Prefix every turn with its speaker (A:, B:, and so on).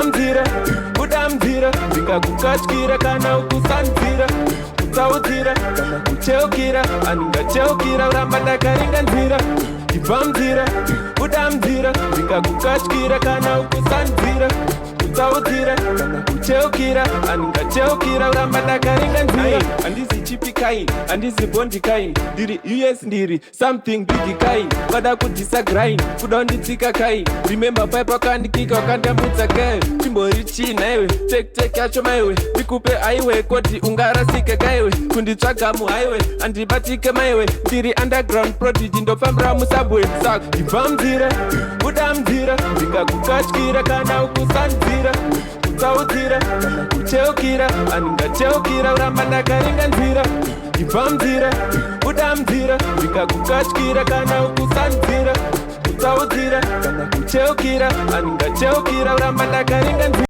A: Ibva munzira, buda munzira, ndingakukatyira kana ukusanzira, kutsaudzira kana kucheukira, andingacheukira, uramba ndakaringa nzira. Ibva munzira, buda munzira, ndingakukatyira kana ukusanzira, kutsaudzira kana kucheukira, andingacheukira, uramba ndakaringa nzira. Handizi chipi kain, handizi bondi kain, ndiri us, ndiri something big kain. Vada kudhisa grind, kuda kunditsika kain. Remember pipe wakandikika, wakandambudza kai. Chimbori chii nhaiwe? Tek yacho maiwe, ndikupe aiwe koti ungarasike kaiwe. Kunditsvaga muhighway, handibatike maiwe. Ndiri underground prodigy, ndofambira musubway. Saka ibva munzira, buda munzira, ndingakukatyira kana ukusanzira, kutsaudzira kana kucheukira, andingacheukira, uramba ndakaringa nzira. Ibva munzira, buda munzira, ndingakukatyira kana ukusanzira, kutsaudzira kana kucheukira, andingacheukira, uramba ndakaringa nzira.